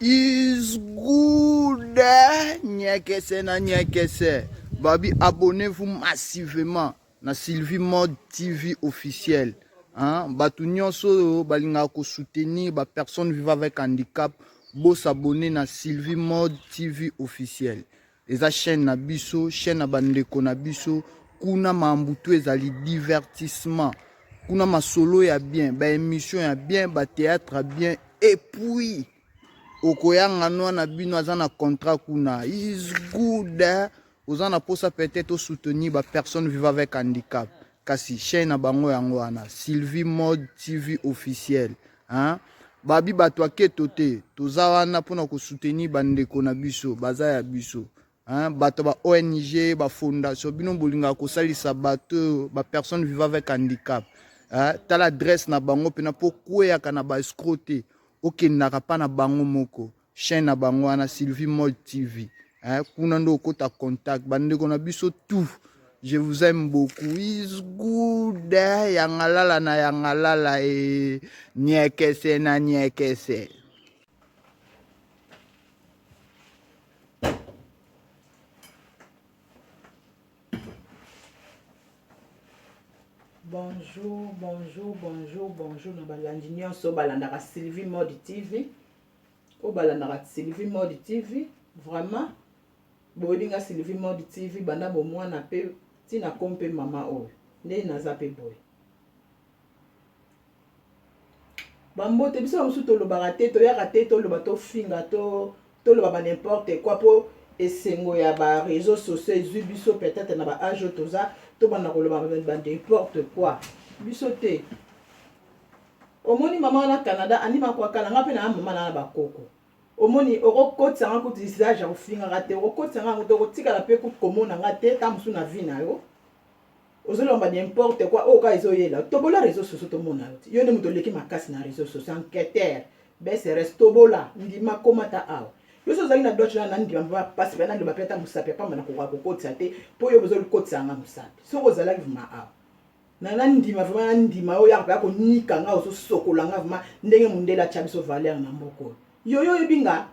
Is good nyekese na nyekese babi abonnez-vous massivement na Sylvie Mode TV officiel hein bato nyonso oyo balingaka kosoutenir ba personnes vivant avec handicap bosabonne na Sylvie Mode TV officiel eza chaîne na biso chaîne na bandeko na biso kuna mambu tu ezali divertissement kuna masolo ya bien ba émission ya bien ba théâtre ya bien et puis okoyanga nwa na bino aza na contrat kuna is good eh? oza na posa peut-être osoutenir ba personnes vivant avec handicap kasi chaîne na bango yango wana Sylvie Mode TV officiel hein? Babi bato ya keto te toza wana mpona kosoutenir bandeko na biso baza ya biso hein? Bato ba ONG ba fondation bino bolingaka kosalisa bato oyo ba personnes vivant avec handicap hein? Tala adresse na bango mpena mpo kweyaka na ba escroc te okendaka mpa na bango moko chaîne na bango wana Sylvie Mode TV hein, kuna nde okota contact bandeko na biso tout je vous aime beaucoup is good eh, yangalala na yangalala e eh, niekese na niekese. Bonjour, bonjour, bonjour, bonjour na balandi nyonso balandaka Sylvie Mode TV. Oyo balandaka Sylvie Mode TV vraiment boyebi nga Sylvie Mode TV banda bomwana pe ti na komi pe mama oyo nde naza pe boye. Bambote biso bamosusu tolobaka te toyaka te toloba tofinga to toloba ba n'importe quoi po esengo ya ba réseaux sociaux ezwi biso peut-être na ba age oyo toza tobanda koloba ba n'importe quoi biso te. Omoni mama wana Canada anima kwakala nga pe na mama na ba koko omoni okokotisa nga kutu usage ya kofingaka te okokotisa nga yango te okotikala pe kutu komona nga te ta mosusu na vie na yo ozoloba n'importe quoi oyo kaka ezoyela tobola réseau sociaux tomona yo te yo nde moto oleki makasi na réseau sociaux enquêteur bsrs tobola ndima komata awa yo so ozali na deutsche na ndima mpe pasi mpe naloba mpe ata mosapi ya pamba nakoka kokotisa te mpo yo bozokotisa nga mosapi soki ozalaki vrima awa Na na ndima vraiment na ndima yo oyaka paya konika nga ozo sokola nga vraiment ndenge mundele atia biso valeur na mboka oyo yo yo oyebi nga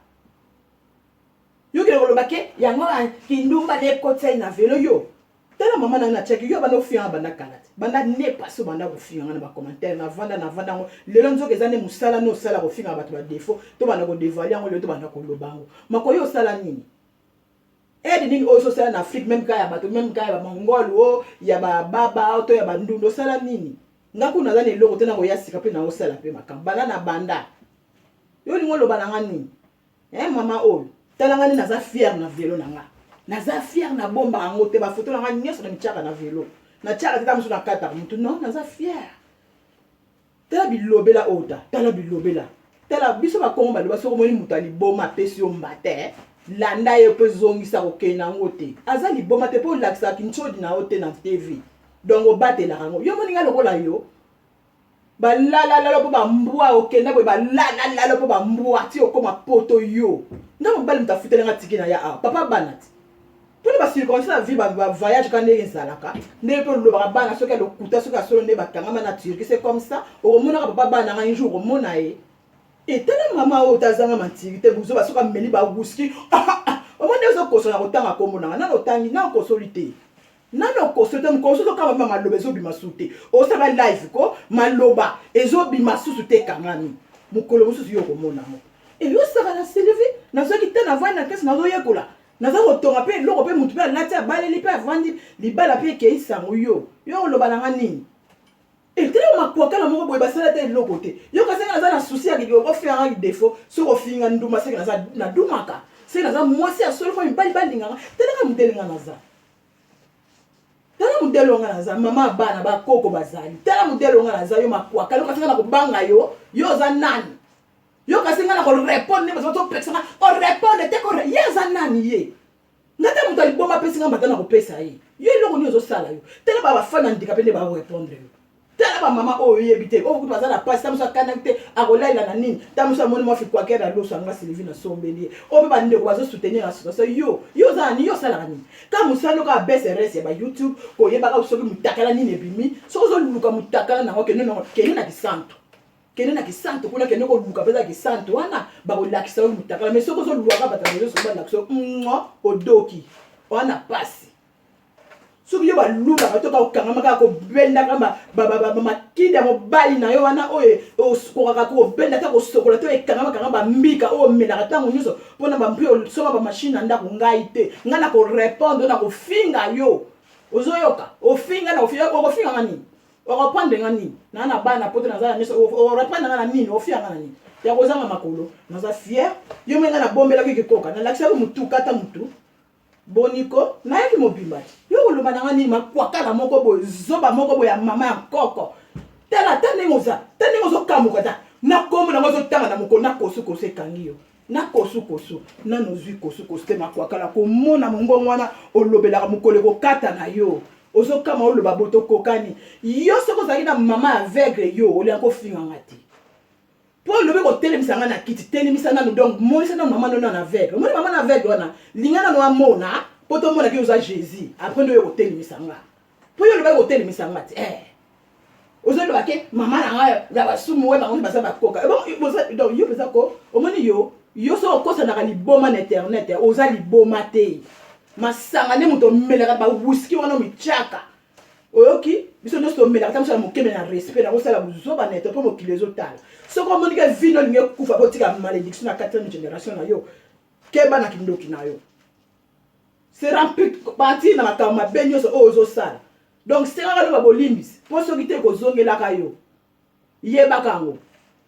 yo kende koloba ke yango kindumba nde ekotisa ye na velo yo tala mama na natiaki yo banda ofinga nga banda kala te banda ne passe obanda kofinga nga na bacommentaire navanda navanda yango lelo nzoka eza nde mosala nde osala kofinga bato badefo tobanda kodevoile yango lelo tobanda koloba yango makoyo osala nini Aide nini oyo osala na Afrique meme ka ya bato meme ka ya ba mongol o ya ba baba to ya ba ndundu osala nini? Nga kuna naza na eloko te na koya sika pe na osala pe makambo banda na banda. Yo olingi oloba na nga nini? Eh mama oyo tala nga nde naza fière na velo na nga. Naza fière na bomba yango te ba photo na nga nyonso na mitiaka na velo. Na tiaka te ta mosusu na kataka mutu non naza fière. Tala bilobela oyo ta tala bilobela tala biso ba kongo baloba soki omoni moto ya liboma apesi yo mbata eh, landa ye mpe zongisa kokende na yango te aza liboma te mpo olakisaka kintsodi na yo te na TV donc obatelaka yango yo omoni nga lokola yo balalalala mpo bambwa okenda boye balalalala mpo bambwa ti okoma poto yo nga mobali moto afuteli nga tike na ya awa papa bana ti mpona ba circonstance ya vie ba voyage ka ndenge ezalaka ndenge mpe olobaka bana soki ya lokuta soki ya solo nde bakangama na turquie c'est comme ça okomonaka papa bana nga un jour okomona ye etala mama oyo tazanga maturité buzoba soki ameli ba whisky omoni nde ozokosola kotanga nkombo nanga nano otangi nano okosoli te nano okosoli te mokolo soki okamba maloba ezobima susu te osala live ko maloba ezobima susu te ekangami mokolo mosusu yo okomona yango eyosaka na sylvie nazwaki te navandi na kesi nazoyekola Naza kotonga pe eloko pe mutu pe alati abaleli pe avandi libala pe ekeyi sango yo yo oloba na nga nini etala makwakala moko boye basala ata eloko te yo kasi nga naza na souci ya ofinga nga defaut soki ofinga ndumba seke naza nadumaka seke naza mwasi ya solo fo mibali balinga nga tala nga modele nga naza tala modele nga naza mama ya bana bakoko bazali tala modele nga naza yo makwakala yo kasi nga nakobanga yo yo oza nani Yo kasi nga na ko répondre nde bazo pekisa nga ko répondre te ko ye aza nani ye nga te moto aliboma apesi nga mbata na kopesa ye yo eloko nini ozosala yo tala ba bafan ya handicapé nde ba répondre yo tala ba mama oyo oyebi te oyo kutu baza na pasi ta mosu akandaki te akolalela na nini ta mosu amoni mwa fikwakere na loso anga sylvie nasombeli ye oyo mpe bandeko bazo soutenir association yo yo oza na nini yo osalaka nini ka mosala oka bsrs ya ba youtube koyebaka soki motakala nini ebimi soki ozoluka motakala nango kende na kisantu. Kende na kisantu kuna, kende koluka mpenza kisantu wana, bakolakisa yo mutakala. Mais soki ozoluwaka bato ya réseau sociaux balakisa yo mwa odoki wana pasi. Soki yo balulaka to kakokangama kaka kobendaka makida ya mobali na yo wana oyo okokaka kobenda ta kosokola to ekangama kanga bambika oyo omelaka ntango nyonso mpona bampi osomba bamashine na ndako, ngai te, ngai na korépondre na kofinga yo. Ozoyoka? Ofinga na okofinga nga nini? Oreprendre nga nini? Naa na bana poto, naza na nyonso. Oreprendre nga na nini? Ofinga nga na nini ya kozanga makolo? Naza fier. Yo me ngai nabombelaki kikoka, nalakisaki motu kata motu boniko, nayaki mobimba te. Yo koloba na nga nini? Makwakala moko boye, zoba moko boye ya mama ya nkoko. Tala ta ndenge oza, ta ndenge ozokamuka, ta na kombo nango ozotanga na mokolo na kosukosu ekangi yo na kosukosu. Nano ozwi kosukosu te, makwakala. Komona mongongo wana olobelaka mokolo ekokata na yo, ozokama oloba bo tokokani. Yo soki ozalaki na mama aveugle, yo olinga kofinga nga te, mpo olobi kotelemisa nga na kiti. Telemisa nanu, donc monisa nanu mama nono na aveugle. Omoni mama na aveugle wana, linga nanu amona mpo tomonaki oza Jésus. Après nde oyo kotelemisa nga, mpo yo olobaki kotelemisa nga te. Ozoloba ke mama na ngai na basumu we bango baza bakoka. Donc yo mpenza ko omoni yo, yo soki okosanaka liboma na internet, oza liboma te. Masanga nde moto omelaka, bawiski wana omitiaka. Oyoki? Biso nyonso tomelaka ta mosala mokeme na respect na kosala buzoba na ete mpo mokili ezotala. Soki omoni ke vino olingi ekufa, botika malédiction na 4e génération na yo. Keba na kindoki na yo, se rempli partir na makambo mabe nyonso oyo ozosala. Donc sengaka loba bolimbisi, mpo soki te ekozongelaka yo. Yebaka yango.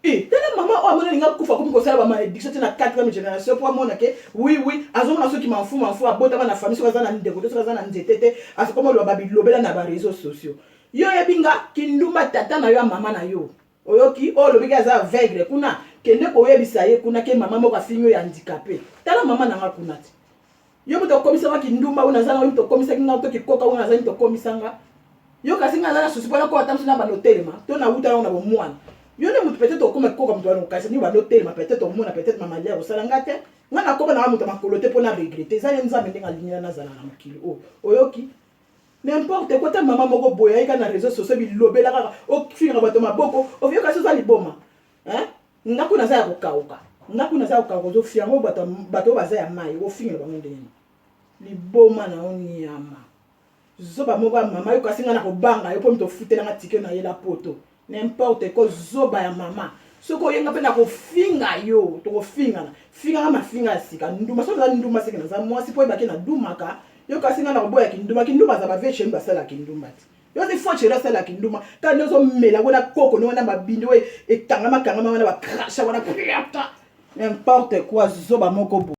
E tala mama oyo amoni alingi akufa, akomi kosala bamalédiction te na 4e génération, mpo amona ke oui, azomona soki manfu manfu abotama na famille, soki aza na ndeko te, soki aza na nzete te, akomi oloba babilobela na baréseaux sociaux. Yo oyebi nga kindumba tata na yo ya mama na yo. Oyoki? Oyo olobiki aza aveugle kuna, kende koyebisa ye kuna ke mama moko afingi oyo handicapé. Tala mama na nga kuna te. Yo moto okomisanga kindumba oyo naza na oyo, moto okomisaki nga to kikoka oyo nazali, moto okomisanga yo. Kasi nga naza na susi mpona koka ta mosu na bando otelema to nawuta yango na bomwana. Yo nde moto peut-être okoma kikoka, moto wana okasi nini bando otelema, peut-être omona, peut-être mama lia kosala nga te. Nga nakoma nanga moto ya makolo te mpona regretter. Eza ye Nzambe ndenge alingi na nazala na mokili oyo. Oyoki? N'importe quoi. Ta mama moko boye ayeka na réseau sociaux, bilobela kaka, ofingaka bato maboko. Oyoka so oza liboma. Nga kuna naza ya kokauka, nga kuna naza ya kokauka. Ozofia yango bato oyo baza ya mai, ofingela bango ndenge liboma na yo, nyama, zoba moko ya mama. Yo kasi nga na kobanga yo mpo moto ofutelanga ticket nayela poto. N'importe quoi, zoba ya mama. Soki oyenga mpe na kofinga yo, tokofingana. Finganga mafinga ya sika ndumba. Soki naza ndumba, seke naza mwasi, mpo oyebaki nadumaka. Yo kasi nga na koboya kindumba. Kindumba aza bavie chéri, basala kindumba te. Yo si faux chéri asala kindumba kaka nde ozomela wana koko no wana mabindi oyo ekangama kangama wana, bacrachats wana. N'importe quoi, zoba moko bo.